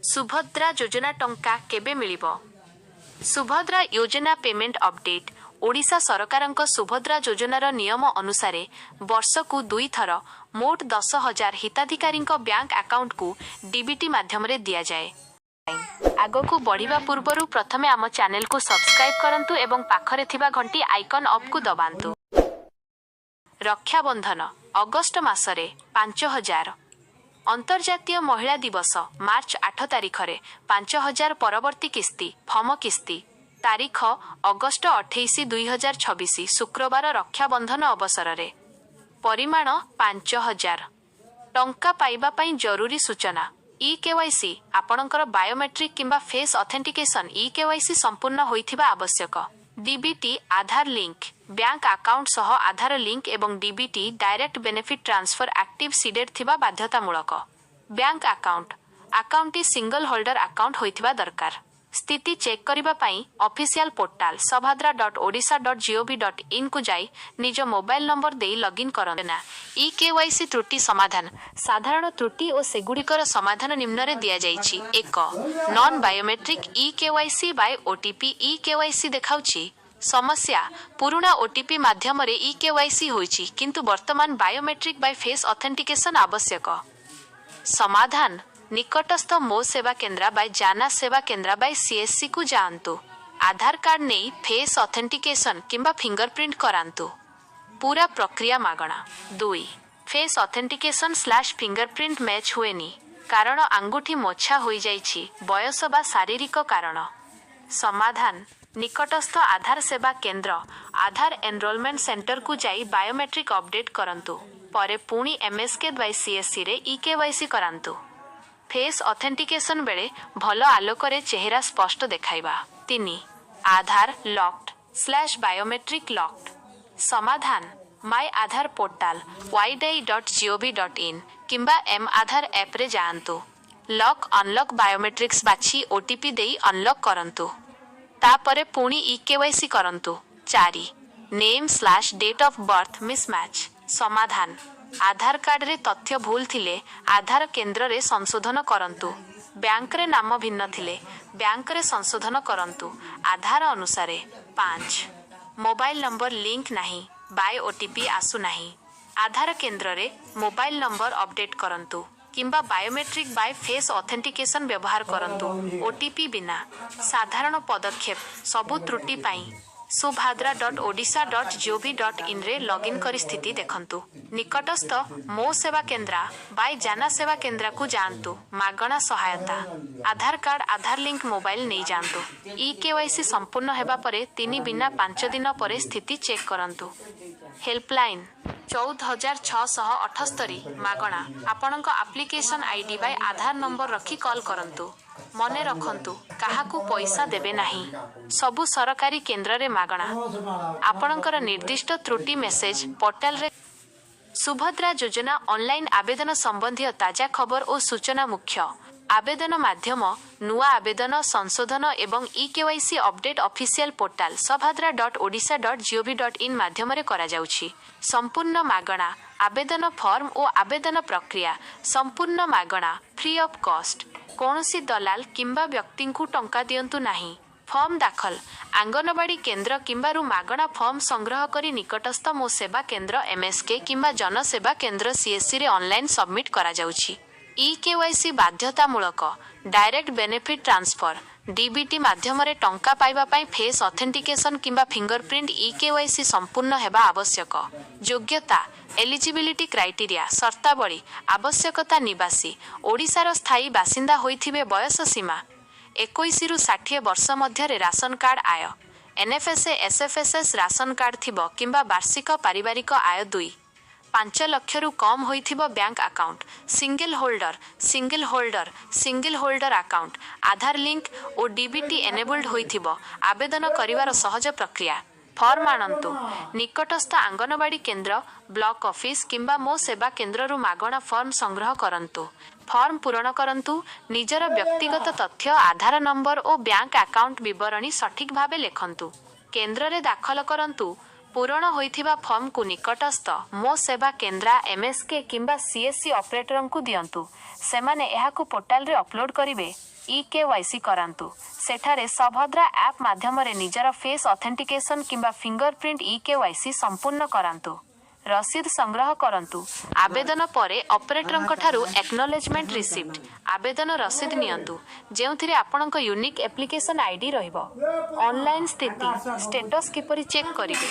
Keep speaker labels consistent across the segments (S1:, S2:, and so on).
S1: ସୁଭଦ୍ରା ଯୋଜନା ଟଙ୍କା କେବେ ମିଳିବ? ସୁଭଦ୍ରା ଯୋଜନା ପେମେଣ୍ଟ ଅପଡେଟ୍। ଓଡ଼ିଶା ସରକାରଙ୍କ ସୁଭଦ୍ରା ଯୋଜନାର ନିୟମ ଅନୁସାରେ ବର୍ଷକୁ ଦୁଇଥର ମୋଟ 10,000 ହିତାଧିକାରୀଙ୍କ ବ୍ୟାଙ୍କ ଆକାଉଣ୍ଟକୁ ଡିବିଟି ମାଧ୍ୟମରେ ଦିଆଯାଏ। ଆଗକୁ ବଢ଼ିବା ପୂର୍ବରୁ ପ୍ରଥମେ ଆମ ଚ୍ୟାନେଲକୁ ସବସ୍କ୍ରାଇବ୍ କରନ୍ତୁ ଏବଂ ପାଖରେ ଥିବା ଘଣ୍ଟି ଆଇକନ୍ ଅପ୍କୁ ଦବାନ୍ତୁ। ରକ୍ଷାବନ୍ଧନ, ଅଗଷ୍ଟ ମାସରେ, 5000। ଅନ୍ତର୍ଜାତୀୟ ମହିଳା ଦିବସ, ମାର୍ଚ୍ଚ 8 ତାରିଖରେ, 5000। ପରବର୍ତ୍ତୀ କିସ୍ତି ଫର୍ମ କିସ୍ତି ତାରିଖ ଅଗଷ୍ଟ 28, 2026, ଶୁକ୍ରବାର, ରକ୍ଷାବନ୍ଧନ ଅବସରରେ। ପରିମାଣ 5000 ଟଙ୍କା। ପାଇବା ପାଇଁ ଜରୁରୀ ସୂଚନା। ଇ କେୱାଇସି: ଆପଣଙ୍କର ବାୟୋମେଟ୍ରିକ୍ କିମ୍ବା ଫେସ୍ ଅଥେଣ୍ଟିକେସନ୍ ଇ କେୱାଇସି ସମ୍ପୂର୍ଣ୍ଣ ହୋଇଥିବା ଆବଶ୍ୟକ। DBT Aadhaar link: bank account ସହ ଆଧାର ଲିଙ୍କ ଏବଂ DBT, direct benefit transfer, active seeded ଥିବା ବାଧ୍ୟତାମୂଳକ। ବ୍ୟାଙ୍କ ଆକାଉଣ୍ଟ: ଆକାଉଣ୍ଟଟି ସିଙ୍ଗଲ ହୋଲ୍ଡର ଆକାଉଣ୍ଟ ହୋଇଥିବା ଦରକାର। ସ୍ଥିତି ଚେକ୍ କରିବା ପାଇଁ ଅଫିସିଆଲ ପୋର୍ଟାଲ subhadra.odisha.gov.inକୁ ଯାଇ ନିଜ ମୋବାଇଲ ନମ୍ବର ଦେଇ ଲଗ୍ଇନ୍ କରନ୍ତୁ ନା। ଇ କେୱାଇସି ତ୍ରୁଟି ସମାଧାନ। ସାଧାରଣ ତ୍ରୁଟି ଓ ସେଗୁଡ଼ିକର ସମାଧାନ ନିମ୍ନରେ ଦିଆଯାଇଛି। 1, non biometric e KYC by OTP e KYC ଦେଖାଉଛି। ସମସ୍ୟା: ପୁରୁଣା ଓଟିପି ମାଧ୍ୟମରେ ଇ କେୱାଇସି ହୋଇଛି, କିନ୍ତୁ ବର୍ତ୍ତମାନ ବାୟୋମେଟ୍ରିକ୍ ବାଇ ଫେସ୍ ଅଥେଣ୍ଟିକେସନ୍ ଆବଶ୍ୟକ। ସମାଧାନ: ନିକଟସ୍ଥ ମୋ ସେବା କେନ୍ଦ୍ର ବାଇ ଜନ ସେବା କେନ୍ଦ୍ର ବାଇ ସିଏସ୍ସିକୁ ଯାଆନ୍ତୁ। ଆଧାର କାର୍ଡ ନେଇ ଫେସ୍ ଅଥେଣ୍ଟିକେସନ୍ କିମ୍ବା ଫିଙ୍ଗରପ୍ରିଣ୍ଟ କରାନ୍ତୁ। ପୁରା ପ୍ରକ୍ରିୟା ମାଗଣା। 2, face authentication/fingerprint match ହୁଏନି। କାରଣ ଆଙ୍ଗୁଠି ମୋଛା ହୋଇଯାଇଛି, ବୟସ ବା ଶାରୀରିକ କାରଣ। ସମାଧାନ: ନିକଟସ୍ଥ ଆଧାର ସେବା କେନ୍ଦ୍ର, ଆଧାର ଏନରୋଲମେଣ୍ଟ ସେଣ୍ଟରକୁ ଯାଇ ବାୟୋମେଟ୍ରିକ୍ ଅପଡେଟ୍ କରନ୍ତୁ। ପରେ ପୁଣି ଏମ୍ଏସ୍କେ ବାଇ ସିଏସ୍ସିରେ ଇ କେୱାଇସି କରାନ୍ତୁ। ଫେସ୍ ଅଥେଣ୍ଟିକେସନ୍ ବେଳେ ଭଲ ଆଲୋକରେ ଚେହେରା ସ୍ପଷ୍ଟ ଦେଖାଇବା। 3, ଆଧାର ଲକ୍ଡ/ବାୟୋମେଟ୍ରିକ୍ ଲକ୍ଡ। ସମାଧାନ: ମାଇ ଆଧାର ପୋର୍ଟାଲ uidai.gov.in କିମ୍ବା ଏମ୍ ଆଧାର ଆପ୍ରେ ଯାଆନ୍ତୁ। ଲକ୍ ଅନଲକ୍ ବାୟୋମେଟ୍ରିକ୍ସ ବାଛି ଓଟିପି ଦେଇ ଅନଲକ୍ କରନ୍ତୁ। ତାପରେ ପୁଣି ଇ କେୱାଇସି କରନ୍ତୁ। 4, name/date of birth mismatch। ସମାଧାନ: ଆଧାର କାର୍ଡରେ ତଥ୍ୟ ଭୁଲ ଥିଲେ ଆଧାର କେନ୍ଦ୍ରରେ ସଂଶୋଧନ କରନ୍ତୁ। ବ୍ୟାଙ୍କରେ ନାମ ଭିନ୍ନ ଥିଲେ ବ୍ୟାଙ୍କରେ ସଂଶୋଧନ କରନ୍ତୁ ଆଧାର ଅନୁସାରେ। 5, ମୋବାଇଲ ନମ୍ବର ଲିଙ୍କ ନାହିଁ ବାଇ ଓଟିପି ଆସୁନାହିଁ। ଆଧାର କେନ୍ଦ୍ରରେ ମୋବାଇଲ ନମ୍ବର ଅପଡେଟ୍ କରନ୍ତୁ କିମ୍ବା ବାୟୋମେଟ୍ରିକ୍ ବାଇ ଫେସ୍ ଅଥେଣ୍ଟିକେସନ୍ ବ୍ୟବହାର କରନ୍ତୁ ଓଟିପି ବିନା। ସାଧାରଣ ପଦକ୍ଷେପ ସବୁ ତ୍ରୁଟି ପାଇଁ: subhadra.odisha.gov.inରେ ଲଗ୍ଇନ୍ କରି ସ୍ଥିତି ଦେଖନ୍ତୁ। ନିକଟସ୍ଥ ମୋ ସେବା କେନ୍ଦ୍ର ବାଇ ଜନ ସେବା କେନ୍ଦ୍ରକୁ ଯାଆନ୍ତୁ। ମାଗଣା ସହାୟତା। ଆଧାର କାର୍ଡ, ଆଧାର ଲିଙ୍କ ମୋବାଇଲ ନେଇଯାଆନ୍ତୁ। ଇ କେୱାଇସି ସମ୍ପୂର୍ଣ୍ଣ ହେବା ପରେ 3 ବିନା 5 ଦିନ ପରେ ସ୍ଥିତି ଚେକ୍ କରନ୍ତୁ। ହେଲ୍ପଲାଇନ୍ 14678, ମାଗଣା। ଆପଣଙ୍କ ଆପ୍ଲିକେସନ୍ ଆଇଡି ବାଇ ଆଧାର ନମ୍ବର ରଖି କଲ୍ କରନ୍ତୁ। ମନେ ରଖନ୍ତୁ, କାହାକୁ ପଇସା ଦେବେ ନାହିଁ। ସବୁ ସରକାରୀ କେନ୍ଦ୍ରରେ ମାଗଣା। ଆପଣଙ୍କର ନିର୍ଦ୍ଦିଷ୍ଟ ତ୍ରୁଟି ମେସେଜ ପୋର୍ଟାଲରେ। ସୁଭଦ୍ରା ଯୋଜନା ଅନଲାଇନ୍ ଆବେଦନ ସମ୍ବନ୍ଧୀୟ ତାଜା ଖବର ଓ ସୂଚନା। ମୁଖ୍ୟ ଆବେଦନ ମାଧ୍ୟମ: ନୂଆ ଆବେଦନ, ସଂଶୋଧନ ଏବଂ e KYC update official portal subhadra.odisha.gov.in ମାଧ୍ୟମରେ କରାଯାଉଛି। ସମ୍ପୂର୍ଣ୍ଣ ମାଗଣା। ଆବେଦନ ଫର୍ମ ଓ ଆବେଦନ ପ୍ରକ୍ରିୟା ସମ୍ପୂର୍ଣ୍ଣ ମାଗଣା, ଫ୍ରି ଅଫ୍ କଷ୍ଟ। କୌଣସି ଦଲାଲ କିମ୍ବା ବ୍ୟକ୍ତିଙ୍କୁ ଟଙ୍କା ଦିଅନ୍ତୁ ନାହିଁ। ଫର୍ମ ଦାଖଲ: ଆଙ୍ଗନବାଡ଼ି କେନ୍ଦ୍ର କିମ୍ବାରୁ ମାଗଣା ଫର୍ମ ସଂଗ୍ରହ କରି ନିକଟସ୍ଥ ମୋ ସେବା କେନ୍ଦ୍ର, ଏମ୍ଏସ୍କେ, କିମ୍ବା ଜନସେବା କେନ୍ଦ୍ର, ସିଏସ୍ସିରେ ଅନଲାଇନ୍ ସବମିଟ୍ କରାଯାଉଛି। ଇ କେୱାଇସି ବାଧ୍ୟତାମୂଳକ। ଡାଇରେକ୍ଟ ବେନିଫିଟ୍ ଟ୍ରାନ୍ସଫର, ଡିବିଟି ମାଧ୍ୟମରେ ଟଙ୍କା ପାଇବା ପାଇଁ ଫେସ୍ ଅଥେଣ୍ଟିକେସନ୍ କିମ୍ବା ଫିଙ୍ଗରପ୍ରିଣ୍ଟ ଇ କେୱାଇସି ସମ୍ପୂର୍ଣ୍ଣ ହେବା ଆବଶ୍ୟକ। ଯୋଗ୍ୟତା, ଏଲିଜିବିଲିଟି କ୍ରାଇଟେରିଆ, ସର୍ତ୍ତାବଳୀ, ଆବଶ୍ୟକତା: ନିବାସୀ, ଓଡ଼ିଶାର ସ୍ଥାୟୀ ବାସିନ୍ଦା ହୋଇଥିବେ। ବୟସ ସୀମା 21ରୁ 60 ବର୍ଷ ମଧ୍ୟରେ। ରାସନ କାର୍ଡ, ଆୟ ଏନ୍ଏଫ୍ଏସ୍ଏ, ଏସ୍ଏଫ୍ଏସ୍ଏସ୍ ରାସନ କାର୍ଡ ଥିବ କିମ୍ବା ବାର୍ଷିକ ପାରିବାରିକ ଆୟ 2.5 ଲକ୍ଷରୁ କମ୍ ହୋଇଥିବ। Bank account single holder, single holder, single holder account, ଆଧାର ଲିଙ୍କ ଓ ଡିବିଟି ଏନେବୁଲ୍ଡ ହୋଇଥିବ। ଆବେଦନ କରିବାର ସହଜ ପ୍ରକ୍ରିୟା। ଫର୍ମ ଆଣନ୍ତୁ: ନିକଟସ୍ଥ ଆଙ୍ଗନବାଡ଼ି କେନ୍ଦ୍ର, ବ୍ଲକ ଅଫିସ କିମ୍ବା ମୋ ସେବା କେନ୍ଦ୍ରରୁ ମାଗଣା ଫର୍ମ ସଂଗ୍ରହ କରନ୍ତୁ। ଫର୍ମ ପୂରଣ କରନ୍ତୁ। ନିଜର ବ୍ୟକ୍ତିଗତ ତଥ୍ୟ, ଆଧାର ନମ୍ବର ଓ ବ୍ୟାଙ୍କ ଆକାଉଣ୍ଟ ବିବରଣୀ ସଠିକ୍ ଭାବେ ଲେଖନ୍ତୁ। କେନ୍ଦ୍ରରେ ଦାଖଲ କରନ୍ତୁ। ପୂରଣ ହୋଇଥିବା ଫର୍ମକୁ ନିକଟସ୍ଥ ମୋ ସେବା କେନ୍ଦ୍ର, ଏମ୍ଏସ୍କେ କିମ୍ବା ସିଏସ୍ସି ଅପରେଟରଙ୍କୁ ଦିଅନ୍ତୁ। ସେମାନେ ଏହାକୁ ପୋର୍ଟାଲରେ ଅପଲୋଡ୍ କରିବେ। ଇ କେୱାଇସି କରାନ୍ତୁ। ସେଠାରେ ସୁଭଦ୍ରା ଆପ୍ ମାଧ୍ୟମରେ ନିଜର ଫେସ୍ ଅଥେଣ୍ଟିକେସନ୍ କିମ୍ବା ଫିଙ୍ଗର ପ୍ରିଣ୍ଟ ଇ କେୱାଇସି ସମ୍ପୂର୍ଣ୍ଣ କରାନ୍ତୁ। ରସିଦ ସଂଗ୍ରହ କରନ୍ତୁ। ଆବେଦନ ପରେ ଅପରେଟରଙ୍କ ଠାରୁ ଆକ୍ନଲେଜମେଣ୍ଟ ରିସିପ୍ଟ, ଆବେଦନ ରସିଦ ନିଅନ୍ତୁ, ଯେଉଁଥିରେ ଆପଣଙ୍କ ୟୁନିକ୍ ଆପ୍ଲିକେସନ୍ ଆଇଡି ରହିବ। ଅନଲାଇନ୍ ସ୍ଥିତି, ଷ୍ଟେଟସ୍ କିପରି ଚେକ୍ କରିବେ?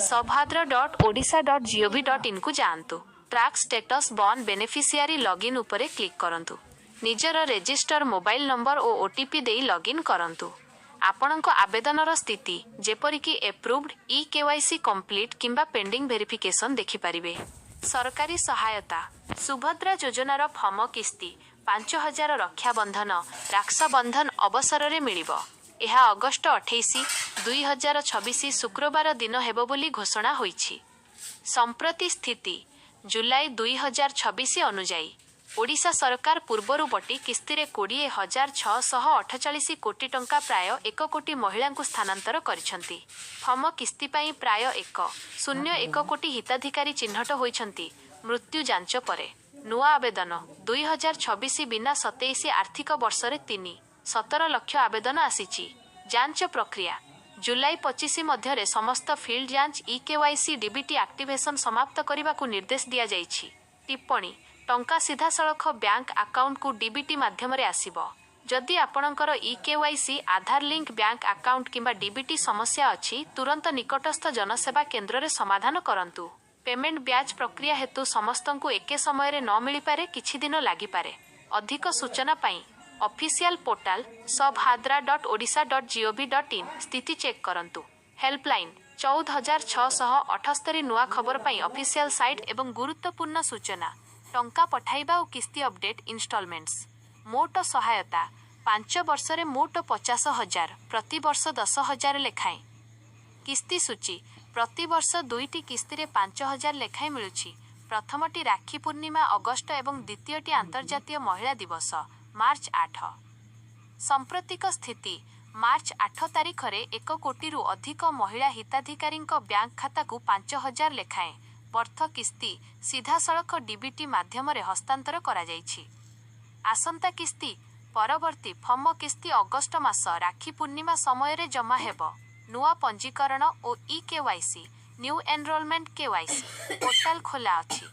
S1: subhadra.odisha.gov.inକୁ ଯାଆନ୍ତୁ। Track status on beneficiary login ଉପରେ କ୍ଲିକ୍ କରନ୍ତୁ। ନିଜର ରେଜିଷ୍ଟର ମୋବାଇଲ ନମ୍ବର ଓ ଓଟିପି ଦେଇ ଲଗ୍ଇନ୍ କରନ୍ତୁ। ଆପଣଙ୍କ ଆବେଦନର ସ୍ଥିତି, ଯେପରିକି ଏପ୍ରୁଭଡ୍, ଇ କେୱାଇସି କମ୍ପ୍ଲିଟ୍ କିମ୍ବା ପେଣ୍ଡିଂ ଭେରିଫିକେସନ୍ ଦେଖିପାରିବେ। ସରକାରୀ ସହାୟତା। ସୁଭଦ୍ରା ଯୋଜନାର ଫମ କିସ୍ତି 5,000 ରକ୍ଷାବନ୍ଧନ, ରାକ୍ଷାବନ୍ଧନ ଅବସରରେ ମିଳିବ। ଏହା ଅଗଷ୍ଟ 28, 2026 ଶୁକ୍ରବାର ଦିନ ହେବ ବୋଲି ଘୋଷଣା ହୋଇଛି। ସମ୍ପ୍ରତି ସ୍ଥିତି, ଜୁଲାଇ 2026 ଅନୁଯାୟୀ, ଓଡ଼ିଶା ସରକାର ପୂର୍ବରୁ ବଟି କିସ୍ତିରେ 20,648 କୋଟି ଟଙ୍କା ପ୍ରାୟ 1 କୋଟି ମହିଳାଙ୍କୁ ସ୍ଥାନାନ୍ତର କରିଛନ୍ତି। ଫମ କିସ୍ତି ପାଇଁ ପ୍ରାୟ 1.01 କୋଟି ହିତାଧିକାରୀ ଚିହ୍ନଟ ହୋଇଛନ୍ତି, ମୃତ୍ୟୁ ଯାଞ୍ଚ ପରେ। ନୂଆ ଆବେଦନ, 2026 ବିନା 27 ଆର୍ଥିକ ବର୍ଷରେ 3.17 ଲକ୍ଷ ଆବେଦନ ଆସିଛି। ଯାଞ୍ଚ ପ୍ରକ୍ରିୟା, ଜୁଲାଇ 25 ମଧ୍ୟରେ ସମସ୍ତ ଫିଲ୍ଡ ଯାଞ୍ଚ, ଇ କେୱାଇସି, ଡିବିଟି ଆକ୍ଟିଭେସନ୍ ସମାପ୍ତ କରିବାକୁ ନିର୍ଦ୍ଦେଶ ଦିଆଯାଇଛି। ଟିପ୍ପଣୀ: ଟଙ୍କା ସିଧାସଳଖ ବ୍ୟାଙ୍କ ଆକାଉଣ୍ଟକୁ ଡିବିଟି ମାଧ୍ୟମରେ ଆସିବ। ଯଦି ଆପଣଙ୍କର ଇ କେୱାଇସି, ଆଧାର ଲିଙ୍କ ବ୍ୟାଙ୍କ ଆକାଉଣ୍ଟ କିମ୍ବା ଡିବିଟି ସମସ୍ୟା ଅଛି, ତୁରନ୍ତ ନିକଟସ୍ଥ ଜନସେବା କେନ୍ଦ୍ରରେ ସମାଧାନ କରନ୍ତୁ। ପେମେଣ୍ଟ ବ୍ୟାଚ୍ ପ୍ରକ୍ରିୟା ହେତୁ ସମସ୍ତଙ୍କୁ ଏକେ ସମୟରେ ନ ମିଳିପାରେ, କିଛି ଦିନ ଲାଗିପାରେ। ଅଧିକ ସୂଚନା ପାଇଁ ଅଫିସିଆଲ ପୋର୍ଟାଲ subhadra.odisha.gov.in ସ୍ଥିତି ଚେକ୍ କରନ୍ତୁ। ହେଲ୍ପଲାଇନ୍ 14678। ନୂଆ ଖବର ପାଇଁ ଅଫିସିଆଲ ସାଇଟ୍ ଏବଂ ଗୁରୁତ୍ୱପୂର୍ଣ୍ଣ ସୂଚନା, ଟଙ୍କା ପଠାଇବା ଓ କିସ୍ତି ଅପଡେଟ୍, ଇନଷ୍ଟଲମେଣ୍ଟସ୍। ମୋଟ ସହାୟତା, 5 ବର୍ଷରେ ମୋଟ 50,000, ପ୍ରତିବର୍ଷ 10,000 ଲେଖାଏଁ। କିସ୍ତି ସୂଚୀ, ପ୍ରତିବର୍ଷ ଦୁଇଟି କିସ୍ତିରେ 5,000 ଲେଖାଏଁ ମିଳୁଛି। ପ୍ରଥମଟି ରାକ୍ଷୀ ପୂର୍ଣ୍ଣିମା, ଅଗଷ୍ଟ ଏବଂ ଦ୍ୱିତୀୟଟି ଆନ୍ତର୍ଜାତୀୟ ମହିଳା ଦିବସ, ମାର୍ଚ୍ଚ 8। ସାମ୍ପ୍ରତିକ ସ୍ଥିତି, ମାର୍ଚ୍ଚ 8 ତାରିଖରେ 1 କୋଟିରୁ ଅଧିକ ମହିଳା ହିତାଧିକାରୀଙ୍କ ବ୍ୟାଙ୍କ ଖାତାକୁ 5,000 ଲେଖାଏଁ ବର୍ଥ କିସ୍ତି ସିଧାସଳଖ ଡିବିଟି ମାଧ୍ୟମରେ ହସ୍ତାନ୍ତର କରାଯାଇଛି। ଆସନ୍ତା କିସ୍ତି, ପରବର୍ତ୍ତୀ ଫମ କିସ୍ତି ଅଗଷ୍ଟ ମାସ ରାକ୍ଷୀ ପୂର୍ଣ୍ଣିମା ସମୟରେ ଜମା ହେବ। ନୂଆ ପଞ୍ଜୀକରଣ ଓ e KYC, new enrolment KYC portal ଖୋଲା ଅଛି।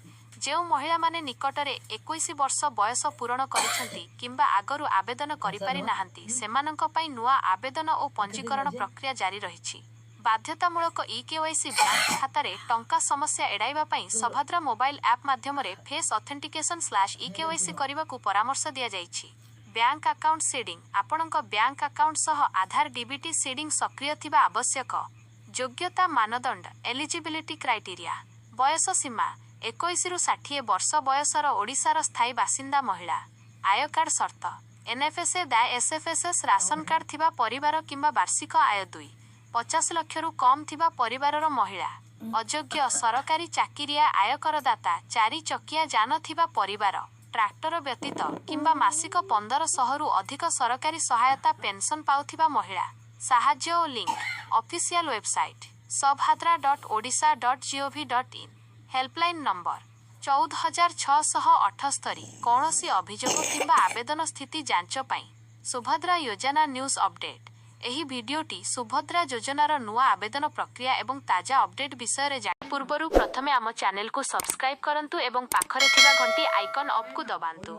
S1: ଯେଉଁ ମହିଳାମାନେ ନିକଟରେ 21 ବର୍ଷ ବୟସ ପୂରଣ କରିଛନ୍ତି କିମ୍ବା ଆଗରୁ ଆବେଦନ କରିପାରି ନାହାନ୍ତି, ସେମାନଙ୍କ ପାଇଁ ନୂଆ ଆବେଦନ ଓ ପଞ୍ଜୀକରଣ ପ୍ରକ୍ରିୟା ଜାରି ରହିଛି। ବାଧ୍ୟତାମୂଳକ ଇ କେୱାଇସି। ବ୍ୟାଙ୍କ ଖାତାରେ ଟଙ୍କା ସମସ୍ୟା ଏଡ଼ାଇବା ପାଇଁ ସୁଭଦ୍ରା ମୋବାଇଲ ଆପ୍ ମାଧ୍ୟମରେ ଫେସ୍ ଅଥେଣ୍ଟିକେସନ୍/ଇ କେୱାଇସି କରିବାକୁ ପରାମର୍ଶ ଦିଆଯାଇଛି। ବ୍ୟାଙ୍କ ଆକାଉଣ୍ଟ ସିଡିଂ, ଆପଣଙ୍କ ବ୍ୟାଙ୍କ ଆକାଉଣ୍ଟ ସହ ଆଧାର ଡିବିଟି ସିଡିଂ ସକ୍ରିୟ ଥିବା ଆବଶ୍ୟକ। ଯୋଗ୍ୟତା ମାନଦଣ୍ଡ, ଏଲିଜିବିଲିଟି କ୍ରାଇଟେରିଆ। ବୟସ ସୀମା, 21ରୁ 60 ବର୍ଷ ବୟସର ଓଡ଼ିଶାର ସ୍ଥାୟୀ ବାସିନ୍ଦା ମହିଳା। ଆୟ କାର୍ଡ ସର୍ତ୍ତ, ଏନ୍ଏଫ୍ଏସ୍ଏ ଦା ଏସ୍ଏଫ୍ଏସ୍ଏସ୍ ରାସନ କାର୍ଡ ଥିବା ପରିବାର କିମ୍ବା ବାର୍ଷିକ ଆୟ 2.50 ଲକ୍ଷରୁ କମ୍ ଥିବା ପରିବାରର ମହିଳା। ଅଯୋଗ୍ୟ: ସରକାରୀ ଚାକିରିଆ, ଆୟକରଦାତା, ଚାରି ଚକିଆ ଯାନ ଥିବା ପରିବାର, ଟ୍ରାକ୍ଟର ବ୍ୟତୀତ, କିମ୍ବା ମାସିକ 1,500ରୁ ଅଧିକ ସରକାରୀ ସହାୟତା, ପେନ୍ସନ୍ ପାଉଥିବା ମହିଳା। ସାହାଯ୍ୟ ଓ link, official website subhadra.odisha.gov.in, helpline number 14678, କୌଣସି ଅଭିଯୋଗ କିମ୍ବା ଆବେଦନ ସ୍ଥିତି ଯାଞ୍ଚ ପାଇଁ। ସୁଭଦ୍ରା ଯୋଜନା ନ୍ୟୁଜ୍ ଅପଡେଟ୍। ଏହି ଭିଡିଓଟି ସୁଭଦ୍ରା ଯୋଜନାର ନୂଆ ଆବେଦନ ପ୍ରକ୍ରିୟା ଏବଂ ତାଜା ଅପଡେଟ୍ ବିଷୟରେ ଜାଣିବା ପୂର୍ବରୁ ପ୍ରଥମେ ଆମ ଚ୍ୟାନେଲକୁ ସବସ୍କ୍ରାଇବ୍ କରନ୍ତୁ ଏବଂ ପାଖରେ ଥିବା ଘଣ୍ଟି ଆଇକନ୍ ଅପ୍କୁ ଦବାନ୍ତୁ।